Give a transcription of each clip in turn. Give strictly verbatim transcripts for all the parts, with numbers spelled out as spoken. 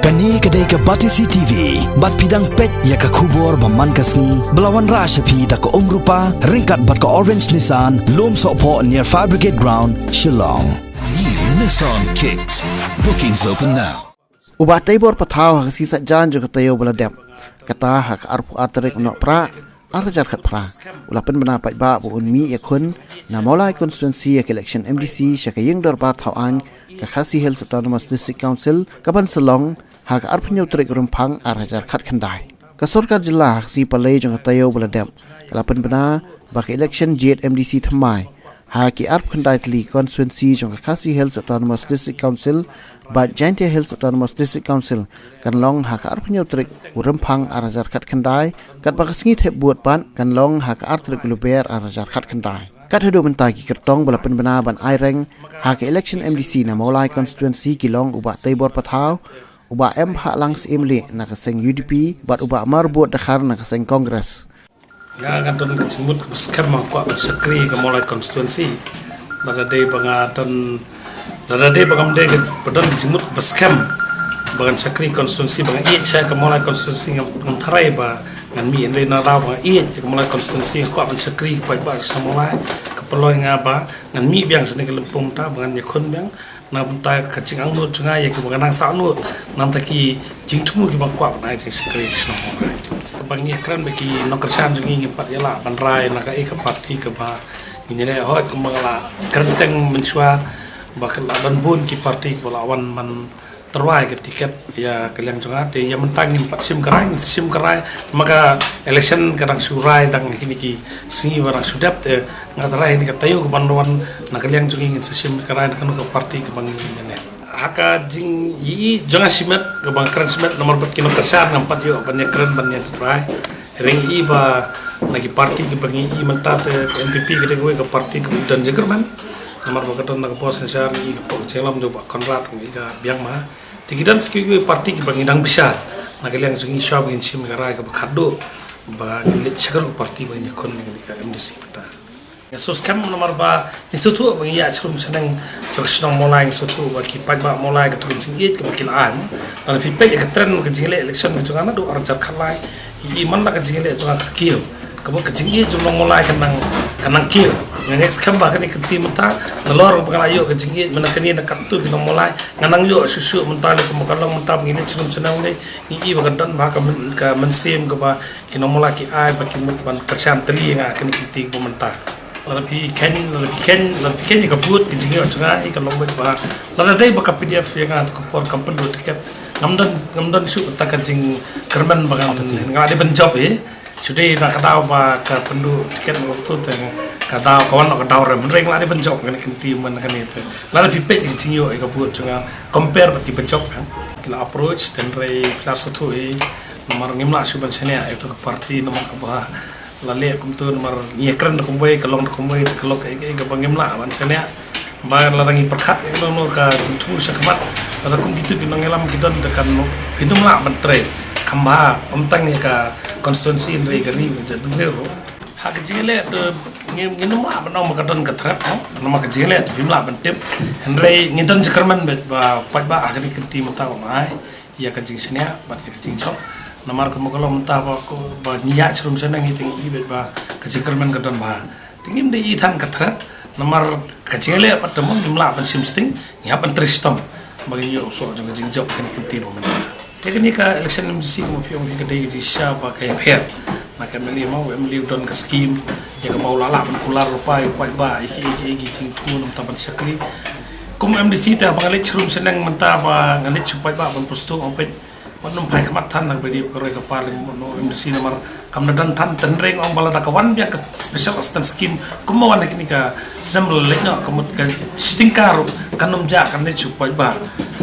Kane ka dei ka Batesi T V, bad phi dang peit ïa ka khubor ba man ka sngi, ba la wanrah sha phi da ka Umrupa, ryngkat bad ka Orange Nissan, Lumsohphoh near Fire Brigade Ground, Shillong. New Nissan Kicks. Bookings open now. U Bah Teibor Pathaw ha ka sngi Saitjaiñ jong ka taïew ba la dep, kata ha ka arphew ar tarik u Nohprah, ar hajar khatphra, u la pynbna paidbah ba un mih ïakhun na Mawlai constituency ïa ka election M D C sha ka Ïing Dorbar Thaw Aiñ ka Khasi Hills Autonomous District Council, ka ban sa long ha ka arphew hynñiew tarik u Rymphang ar hajar khatkhyndai. Ka sorkar jylla ha ka sngi Palei jong ka taïew ba la dep, ka la pynbna ba ka election jied M D C thymmai ha ki arphew khyndai tylli constituency jong ka Khasi Hills Autonomous District Council bad Jaintia Hills Autonomous District Council kan long ha ka arphew hynñiew tarik u Rymphang ar hajar khatkhyndai, katba ka sngi thep vote pat kan long ha ka ar tarik u Lber ar hajar khatkhyndai. Kat haduh mynta ki kyrtong ba la pynbna ban aireng ha ka election M D C na Mawlai constituency ki long u Bah Teibor Pathaw, u Bah M Bhahlang Syiemlieh na ka seng U D P, bad u Bah Marbud Dkhar na ka seng Congress. Nga, nga don ka jingmut kaba skhem ba nga kwah ban shakri ka Mawlai constituency. Lada dei ba nga don, lada dei ba ngam dei ba don ka jingmut kaba skhem ba ngan shakri constituency, ba nga ïeit sha ka Mawlai constituency, ngam, ngam tharai ba ngan mih, hynrei na daw ba nga ïeit ïa ka Mawlai constituency, nga kwah ban shakri ka paidbah sha Mawlai, ka pynlong ïa nga ba ngan mih biang shane ka lympung mynta, ba ngan ïakhun biang na bynta ka jingangnud jong nga ïa kiba nga nang sahnud, na bynta ki jingthmu kiba nga kwah ban ai jingshakri sha Mawlai. Kaba ngi ïakren bad ki nongkyrshan jong ngi, ngim pat ïa lah ban rai na kaei ka party kaba ngin ïaleh. Hooid, kumba nga la kren teng mynshuwa ba ka la don bun ki party kiba la wan ban tyrwa ïa ka tiket ïa ka liang jong nga, te ïa mynta ngim pat shim ka rai, ngin sa shim ka rai, namar ka election ka dang shu rai tang kine ki sngi ba dang shu dep, te nga tharai ha kane ka taïew ka ban wan na ka liang jong ngi ngin sa shim ka rai na kano ka party kaba ngi ïaleh. Ha ka jingïohi jong nga shimet, kaba nga kren shimet, namar bad ki nongkyrshan ngam pat ïoh ban ïakren ban ïathuh rai. Hynrei ngi i ba na ki party kiba ngi i mynta, te ka N P P ka dei kawei ka party kaba don jingkyrmen. Namar ba ka don na ka bor synshar, ngi i ka pok jinglam jong u Bah Conrad, ngi i ka biang ma. Te ki don sa kiwei kiwei party kiba ngi dang bishar na ka liang jong ngi shuwa ba ngin shim ka rai kaba khatduh ba ngin leit sha kano ka party ba ngin ïakhun ïa ka M D C mynta. Nga sngewskhem namar ba ngi sngewthuh ba ngi ïaid sharum shaneng jong ka shnong Mawlai, ngi sngewthuh ba ki paidbah Mawlai kato ka jingïeit kaba ki la ai. Lada phi peit ïa ka trend ka jingïaleh election ka jong nga naduh ar hajar khatlai, i man la ka jingïaleh jong nga ka kiew. Ka mut ka jingïeit jong u nong Mawlai ka nang, ka nang kiew. Nga ngeit skhem ba kane ka kynti mynta, nalor ba nga la ïoh ka jingïeit mynta kane na katto ki nong Mawlai, nga nang ïoh shuh shuh mynta lei, kumba ka long mynta ba ngi leit sharum shaneng lei, ngi i ba ka don bha ka myn-, ka mynsiem kaba ki nong Mawlai ki ai ba ki mut ban kyrshan tylli ïa nga ha kane ka kynti ba mynta. Lada phi kheiñ, lada phi kheiñ, lada phi kheiñ ïa ka vote, ka jingïoh jong nga hi ka long beit ba lada dei ba ka P D F ïa nga ha ka por kam pynduh tiket, ngam don, ngam don shuh kata ka jingkyrmen ba ngan, nga la dei ban jop hi. Shu dei na ka daw ba ka pynduh tiket na ka vote te ka daw ka wan na ka daw rem. Hynrei nga la dei ban jop ha kane ka kynti mynta kane te. Lada phi peit ïa ka jingïoh ïa ka vote jong nga compare bad kiba jop kan, ki la approach, te hynrei phi la sngewthuh hi. Namar ngim lah shuh ban shaniah ïa kato ka party, namar kaba la leh kumto, namar ngi ïakren da kumwei, ka long da kumwei, te ka long kaei kaei kaba ngim lah ban shaniah. Ba lada ngi pyrkhat ïa kano kano ka jingthmu shakhmat, lada kum kito ki nongïalam ki don te kan, phin ym lah ban trei kham bha, ym tang ïa ka constituency hynrei ka ri bad jaitbynriew ruh. Ha ka jingïaleh te ngin, ngin ym lah ban ong ba ka don ka threat, no? Namar ka jingïaleh te phim lah ban tip. Hynrei ngi don jingkyrmen beit ba paidbah ha kane ka kynti mynta ba ma ai ïa ka jingshaniah bad ïa ka jingjop. Namar kumba ka long mynta ba ko, ba ngi ïaid sharum shaneng hi te ngi i beit ba ka jingkyrmen ka don bha. Te ngim da i than ka threat, namar ka jingïaleh pat te mo ngim lah ban shim sting, ngi hap ban trei shitom ba ngin ïoh u soh jong ka jingjop ha kane ka kynti ba mynta. Te kane ka election M D C kumba phi ong hi ka dei ka jingshisha ba ka ïapher. Na ka M L A mo, u M L A u don ka scheme ïa kaba u la lah ban kular lypa ïa u paidbah ïa ki, ïa ki, ïa ki jingthmu na bynta ban shakri. Kum M D C te haba nga leit sharum shaneng mynta ba nga leit sha u paidbah ban pyrshang, ong peit, wat nym phai khmat than na kaba ïadei bad ka roi ka par, lei mo, no, M D C namar kam da don than, te hynrei nga ong ba lada ka wan biang ka special assistance scheme kumba wan ha kine ki snem ba la leit noh, ka mut ka shi tyngka ruh kan ym jah kan leit sha u paidbah.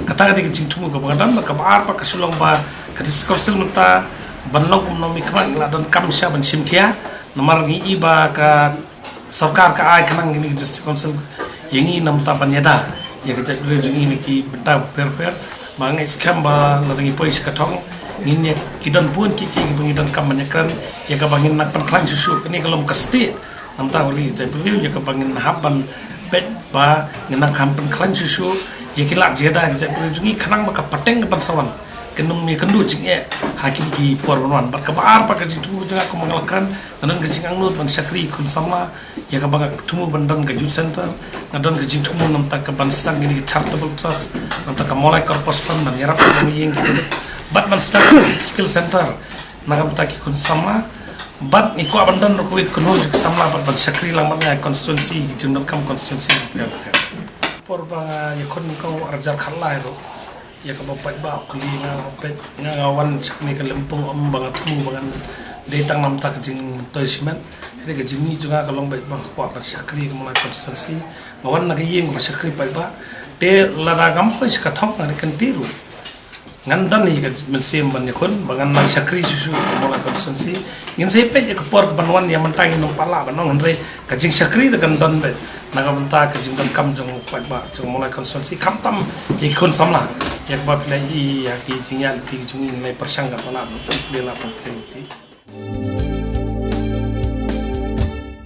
Kata ka dei ka jingthmu kaba nga don. Bad kaba ar pat ka shu long ba ka District Council mynta ban long kum u nongmihkhmat ngi la donkam shisha ban shim khia. Namar ngi i ba ka sorkar ka ai khnang kine ki District Council ïa ngi na bynta ban ïada ïa ka jaitbynriew jong ngi na ki bynta bapher bapher. Ba nga ngeit skhem ba lada ngi poi sha ka thong, ngin ïa, ki don bun kiei kiei kiba ngi donkam ban ïakren, ïa kaba ngin nang pynkhlaiñ shuh shuh. Kane ka long ka stieh na bynta u ri jaitbynriew, ïa kaba ngin hap ban peit ba ngin nang kham pynkhlaiñ shuh shuh ïa ki lad jingïada ki jaitbynriew jong ngi khnang ba ka pateng ka ban sa wan, Kin ym ïakynduh jingeh ha kine ki por ban wan. Bad kaba ar pat ka jingthmu jong nga kum nga la kren, nga don ka jingangnud ban shakri khun samla, ïa kaba nga thmu ban don ka youth center, nga don ka jingthmu namta ka ban sdang kine ki charitable trust, namta ka Mawlai Corpus Fund, ban ïarap ïa ki ïing ki, bad ban sdang skill center na ka bynta ki khun samla. Bad ngi kwah ban don ruh kawei ka kynhun jong ki samla bad ban shakri lang bad nga ïa constituency, ki jingdonkam constituency. Por ba nga ïakhun ko arjar khatlai ruh, ïa kaba paidbah u kylli nga, ba peit nga, nga wan sha kane ka lympung, ym ba nga thmu ba ngan dei tang namta ka jingtoi shimet. Hynrei ka jingmih jong nga ka long ba nga kwah ban shakri ka Mawlai constituency. Nga wan na ka ïing kaba shakri paidbah. Te lada ngam poi sha ka thong, nga dei kynti ruh, ngan don hi ka mynsiem ban ïakhun ba ngan nang shakri shuh shuh ka Mawlai constituency. Ngin sa ïa peit ïa ka por ka ban wan, ïa mynta ngin ym pat lah ban ong, hynrei ka jingshakri te kan don beit na ka bynta ka jingdonkam jong paidbah jong Mawlai constituency, khamtam ïa ki khun samla. Ïa kaba phi la ïohi ïa ki jingïaid lynti jong ngi, ngi la pyrshang katba lah ban plie, lah ban plie lynti.